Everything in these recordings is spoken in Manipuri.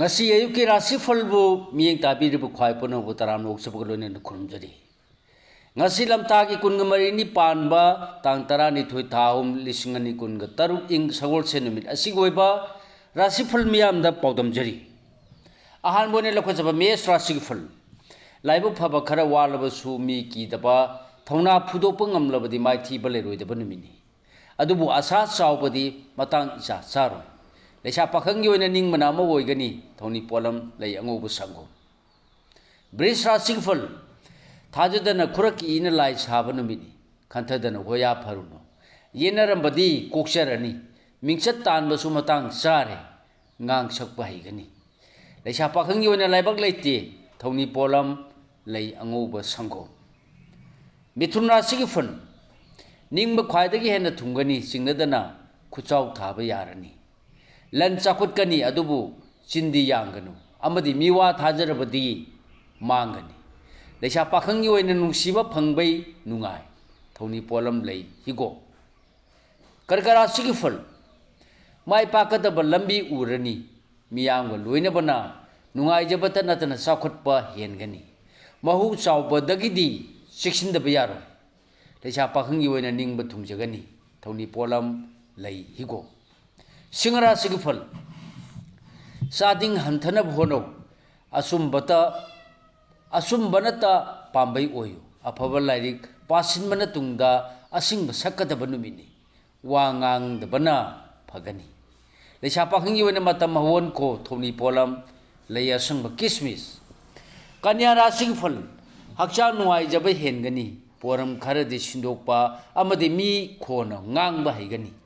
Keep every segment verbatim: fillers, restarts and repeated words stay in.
ꯉꯁꯤ ꯑꯌꯨꯛꯀꯤ ꯔꯥꯁꯤꯐꯜꯕꯨ ꯃꯤꯠꯌꯦꯡ ꯇꯥꯕꯤꯔꯤꯕ ꯈ꯭ꯋꯥꯏ ꯄꯨꯝꯅꯃꯛꯄꯨ ꯇꯔꯥꯝꯅ ꯑꯣꯛꯆꯕꯒ ꯂꯣꯏꯅꯅ ꯈꯨꯔꯨꯝꯖꯔꯤ꯫ ꯉꯁꯤ ꯂꯝꯇꯥꯒꯤ ꯀꯨꯟꯒ ꯃꯔꯤꯅꯤ ꯄꯥꯟꯕ ꯇꯥꯡ ꯇꯔꯥꯅꯤꯊꯣꯏ ꯊꯥ ꯑꯍꯨꯝ ꯂꯤꯁꯤꯡ ꯑꯅꯤ ꯀꯨꯟꯒ ꯇꯔꯨꯛ ꯏꯪ ꯁꯒꯣꯜꯁꯦꯟ ꯅꯨꯃꯤꯠ ꯑꯁꯤꯒꯤ ꯑꯣꯏꯕ ꯔꯥꯁꯤꯐꯜ ꯃꯤꯌꯥꯝꯗ ꯄꯥꯎꯗꯝꯖꯔꯤ꯫ ꯑꯍꯥꯟꯕ ꯑꯣꯏꯅ ꯂꯧꯈꯠꯆꯕ ꯃꯦꯁ ꯔꯥꯁꯤꯒꯤ ꯐꯜ꯫ ꯂꯥꯏꯕꯛ ꯐꯕ ꯈꯔ ꯋꯥꯠꯂꯕꯁꯨ ꯃꯤ ꯀꯤꯗꯕ, ꯊꯧꯅꯥ ꯐꯨꯗꯣꯛꯄ ꯉꯝꯂꯕꯗꯤ ꯃꯥꯏꯊꯤꯕ ꯂꯩꯔꯣꯏꯗꯕ ꯅꯨꯃꯤꯠꯅꯤ꯫ ꯑꯗꯨꯕꯨ ꯑꯁꯥ ꯆꯥꯎꯕꯗꯤ ꯃꯇꯥꯡ ꯏꯆꯥ ꯆꯥꯔꯣꯏ꯫ ꯂꯩꯁꯥ ꯄꯥꯈꯪꯒꯤ ꯑꯣꯏꯅ ꯅꯤꯡꯕꯅ ꯑꯃ ꯑꯣꯏꯒꯅꯤ, ꯊꯧꯅꯤ ꯄꯣꯠꯂꯝ ꯂꯩ ꯑꯉꯧꯕ ꯁꯪꯒꯣꯝ꯫ ꯕ꯭ꯔꯤꯖ ꯔꯥꯁꯤꯒꯤ ꯐꯜ꯫ ꯊꯥꯖꯗꯅ ꯈꯨꯔꯛꯀꯤ ꯏꯅ ꯂꯥꯏ ꯁꯥꯕ ꯅꯨꯃꯤꯠꯅꯤ꯫ ꯈꯟꯊꯗꯅ ꯍꯣꯌꯥ ꯐꯔꯨꯅꯨ꯫ ꯌꯦꯠꯅꯔꯝꯕꯗꯤ ꯀꯣꯛꯆꯔꯅꯤ꯫ ꯃꯤꯡꯆꯠ ꯇꯥꯟꯕꯁꯨ ꯃꯇꯥꯡ ꯆꯥꯔꯦ꯫ ꯉꯥꯡ ꯁꯛꯄ ꯍꯩꯒꯅꯤ꯫ ꯂꯩꯁꯥ ꯄꯥꯈꯪꯒꯤ ꯑꯣꯏꯅ ꯂꯥꯏꯕꯛ ꯂꯩꯇꯦ꯫ ꯊꯧꯅꯤ ꯄꯣꯠꯂꯝ ꯂꯩ ꯑꯉꯧꯕ ꯁꯪꯒꯣꯝ꯫ ꯃꯤꯊꯨꯟ ꯔꯥꯁꯤꯒꯤ ꯐꯜ꯫ ꯅꯤꯡꯕ ꯈ꯭ꯋꯥꯏꯗꯒꯤ ꯍꯦꯟꯅ ꯊꯨꯡꯒꯅꯤ, ꯆꯤꯡꯅꯗꯅ ꯈꯨꯠꯆꯥꯎ ꯊꯥꯕ ꯌꯥꯔꯅꯤ꯫ ꯂꯟ ꯆꯥꯎꯈꯠꯀꯅꯤ, ꯑꯗꯨꯕꯨ ꯆꯤꯟꯗꯤ ꯌꯥꯡꯒꯅꯨ, ꯑꯃꯗꯤ ꯃꯤꯋꯥ ꯊꯥꯖꯔꯕꯗꯤ ꯃꯥꯡꯒꯅꯤ꯫ ꯂꯩꯁꯥ ꯄꯥꯈꯪꯒꯤ ꯑꯣꯏꯅ ꯅꯨꯡꯁꯤꯕ ꯐꯪꯕꯩ ꯅꯨꯡꯉꯥꯏ꯫ ꯊꯧꯅꯤ ꯄꯣꯠꯂꯝ ꯂꯩ ꯍꯤꯒꯣꯛ꯫ ꯀꯔꯀ ꯔꯥꯁꯤꯒꯤ ꯐꯜ꯫ ꯃꯥꯏ ꯄꯥꯛꯀꯗꯕ ꯂꯝꯕꯤ ꯎꯔꯅꯤ꯫ ꯃꯤꯌꯥꯝꯒ ꯂꯣꯏꯅꯕꯅ ꯅꯨꯡꯉꯥꯏꯖꯕꯇ ꯅꯠꯇꯅ ꯆꯥꯎꯈꯠꯄ ꯍꯦꯟꯒꯅꯤ꯫ ꯃꯍꯨ ꯆꯥꯎꯕꯗꯒꯤꯗꯤ ꯆꯦꯛꯁꯤꯟꯗꯕ ꯌꯥꯔꯣꯏ꯫ ꯂꯩꯁꯥ ꯄꯥꯈꯪꯒꯤ ꯑꯣꯏꯅ ꯅꯤꯡꯕ ꯊꯨꯡꯖꯒꯅꯤ꯫ ꯊꯧꯅꯤ ꯄꯣꯠꯂꯝ ꯂꯩ ꯍꯤꯒꯣꯛ꯫ ꯁꯤꯡꯍ ꯔꯥꯁꯤꯒꯤ ꯐꯜ꯫ ꯆꯥꯗꯤꯡ ꯍꯟꯊꯅꯕ ꯍꯣꯠꯅꯧ꯫ ꯑꯆꯨꯝꯕꯇ, ꯑꯆꯨꯝꯕꯅꯇ ꯄꯥꯝꯕꯩ ꯑꯣꯏꯌꯨ꯫ ꯑꯐꯕ ꯂꯥꯏꯔꯤꯛ ꯄꯥꯁꯤꯟꯕꯅ ꯇꯨꯡꯗ ꯑꯁꯤꯡꯕ ꯁꯛꯀꯗꯕ ꯅꯨꯃꯤꯠꯅꯤ꯫ ꯋꯥ ꯉꯥꯡꯗꯕꯅ ꯐꯒꯅꯤ꯫ ꯂꯩꯁꯥ ꯄꯥꯈꯪꯒꯤ ꯑꯣꯏꯅ ꯃꯇꯝ ꯍꯧꯍꯟꯈꯣ꯫ ꯊꯧꯅꯤ ꯄꯣꯠꯂꯝ ꯂꯩ ꯑꯁꯪꯕ ꯀꯤꯁꯃꯤꯁ꯫ ꯀꯟꯌꯥ ꯔꯥꯁꯤꯒꯤ ꯐꯜ꯫ ꯍꯛꯆꯥꯡ ꯅꯨꯡꯉꯥꯏꯖꯕ ꯍꯦꯟꯒꯅꯤ꯫ ꯄꯣꯔꯝ ꯈꯔꯗꯤ ꯁꯤꯟꯗꯣꯛꯄ ꯑꯃꯗꯤ ꯃꯤ ꯈꯣꯟꯅ ꯉꯥꯡꯕ ꯍꯩꯒꯅꯤ꯫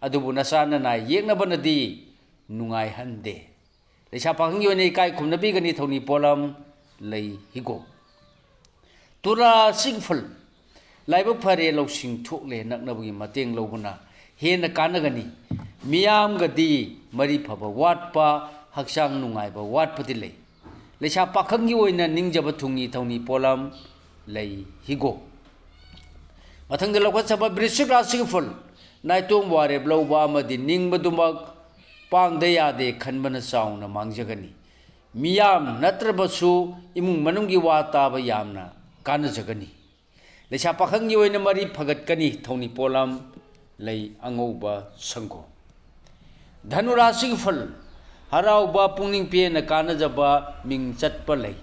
ꯑꯗꯨꯕꯨ ꯅꯆꯥ ꯅꯅꯥꯏ ꯌꯦꯛꯅꯕꯅꯗꯤ ꯅꯨꯡꯉꯥꯏꯍꯟꯗꯦ꯫ ꯂꯩꯁꯥ ꯄꯥꯈꯪꯒꯤ ꯑꯣꯏꯅ ꯏꯀꯥꯏ ꯈꯨꯝꯅꯕꯤꯒꯅꯤ꯫ ꯊꯧꯅꯤ ꯄꯣꯠꯂꯝ ꯂꯩ ꯍꯤꯒꯣꯛ꯫ ꯇꯨꯂꯥ ꯔꯥꯁꯤꯒꯤ ꯐꯜ꯫ ꯂꯥꯏꯕꯛ ꯐꯔꯦ, ꯂꯧꯁꯤꯡ ꯊꯣꯛꯂꯦ, ꯅꯛꯅꯕꯒꯤ ꯃꯇꯦꯡ ꯂꯧꯕꯅ ꯍꯦꯟꯅ ꯀꯥꯟꯅꯒꯅꯤ꯫ ꯃꯤꯌꯥꯝꯒꯗꯤ ꯃꯔꯤ ꯐꯕ ꯋꯥꯠꯄ, ꯍꯛꯆꯥꯡ ꯅꯨꯡꯉꯥꯏꯕ ꯋꯥꯠꯄꯗꯤ ꯂꯩ꯫ ꯂꯩꯁꯥ ꯄꯥꯈꯪꯒꯤ ꯑꯣꯏꯅ ꯅꯤꯡꯖꯕ ꯊꯨꯡꯉꯤ꯫ ꯊꯧꯅꯤ ꯄꯣꯠꯂꯝ ꯂꯩ ꯍꯤꯒꯣꯛ꯫ ꯃꯊꯪꯗ ꯂꯧꯈꯠꯆꯕ ꯕ꯭ꯔꯤꯁꯤꯛ ꯔꯥꯁꯤꯒꯤ ꯐꯜ꯫ ꯅꯥꯏꯇꯣꯝ ꯋꯥꯔꯦꯞ ꯂꯧꯕ ꯑꯃꯗꯤ ꯅꯤꯡꯕꯗꯨꯃꯛ ꯄꯥꯡꯗ ꯌꯥꯗꯦ ꯈꯟꯕꯅ ꯆꯥꯎꯅ ꯃꯥꯡꯖꯒꯅꯤ꯫ ꯃꯤꯌꯥꯝ ꯅꯠꯇ꯭ꯔꯕꯁꯨ ꯏꯃꯨꯡ ꯃꯅꯨꯡꯒꯤ ꯋꯥ ꯇꯥꯕ ꯌꯥꯝꯅ ꯀꯥꯟꯅꯖꯒꯅꯤ꯫ ꯂꯩꯁꯥ ꯄꯥꯈꯪꯒꯤ ꯑꯣꯏꯅ ꯃꯔꯤ ꯐꯒꯠꯀꯅꯤ꯫ ꯊꯧꯅꯤ ꯄꯣꯠꯂꯝ ꯂꯩ ꯑꯉꯧꯕ ꯁꯪꯒꯣꯝ꯫ ꯙꯅꯨ ꯔꯥꯁꯤꯒꯤ ꯐꯜ: ꯍꯔꯥꯎꯕ, ꯄꯨꯛꯅꯤꯡ ꯄꯦꯟꯅ ꯀꯥꯟꯅꯖꯕ, ꯃꯤꯡ ꯆꯠꯄ ꯂꯩ꯫